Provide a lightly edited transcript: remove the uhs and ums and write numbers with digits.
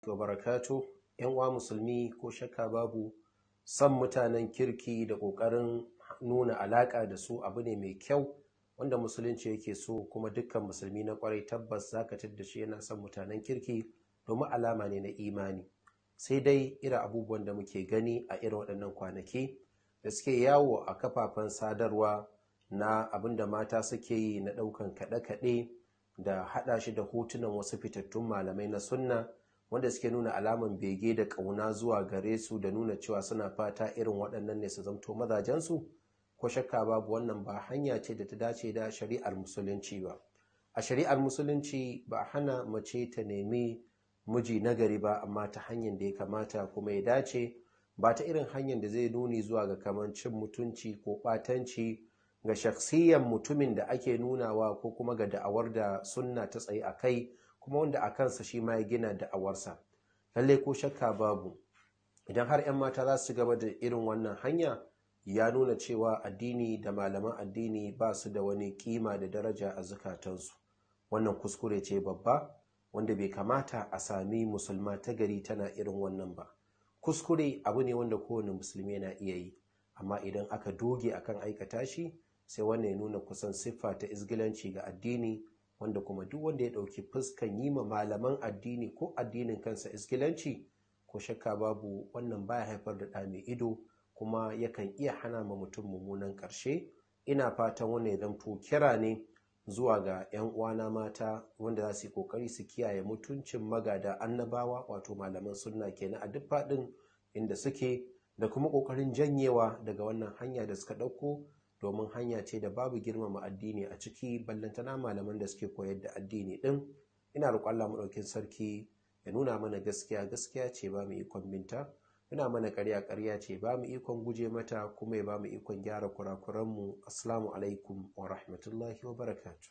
Wa barakatuh. Yan uwa musulmi, ko shakka babu, son mutanen kirki da ƙoƙarin nuna alaƙa da su abu ne mai kyau wanda musulunci yake so, kuma dukkan musulmi na ƙwarai tabbas zaka tadda shi yana son mutanen kirki domin alama ne na imani. Sai dai irin abubuwan da muke gani a irin waɗannan kwanaki da suke yawo a kafafen sadarwa na abin da mata suke yi na ɗaukan kaɗe-kaɗe da haɗa shi da hotunan wasu fitattun malamai na sunna wanda suke nuna alaman bege da ƙauna zuwa gare su da nuna cewa suna fata irin waɗannan ne su zamto mazajensu, ko shakka babu wannan ba hanya ce da ta dace da shari'ar musulunci ba. A shari'ar musulunci ba a hana mace ta nemi miji nagari ba, amma ta hanyar da ya kamata kuma ya dace, ba ta irin hanyar da zai nuni zuwa ga kamar cin mutunci ko ɓatanci ga shakhsiyan mutumin da ake nunawa ko kuma ga da'awar da sunna ta tsaye a kai, kuma wanda a kansa shi ma ya gina da'awarsa. Lalle ko shakka babu, idan har 'yan mata za su gaba da irin wannan hanya, ya nuna cewa addini da malaman addini ba su da wani kima da daraja a zukatansu. Wannan kuskure ce babba wanda bai kamata a sami musulma ta gari tana irin wannan ba. Kuskure abu ne wanda kowane musulmi yana iya yi, amma idan aka doge akan aikata shi, sai wannan ya nuna kusan siffa ta izgilanci ga addini, wanda kuma duk wanda ya ɗauki fuskan yi ma malaman addini ko addinin kansa izgilanci, ko shakka babu wannan baya haifar da ɗa mai ido, kuma yakan iya hana ma mutum mummunan ƙarshe. Ina fatan wannan ya zamto kira ne zuwa ga 'yan uwana mata wanda za su yi ƙoƙari su kiyaye mutuncin magada annabawa, wato malaman sunna kenan a duk faɗin inda suke, da kuma ƙoƙarin janyewa daga wannan hanya da suka ɗauko, domin hanya ce da babu girmama addini a ciki, ballantana malaman da suke koyar da addini ɗin. Ina roƙon Allah maɗaukin sarki ya nuna mana gaskiya gaskiya ce ba mu ikon binta, nuna mana ƙarya ƙarya ce ba mu ikon guje mata, kuma ya ba mu ikon gyara kurakuranmu. Assalamu alaikum wa rahmatullahi wa barakatuh.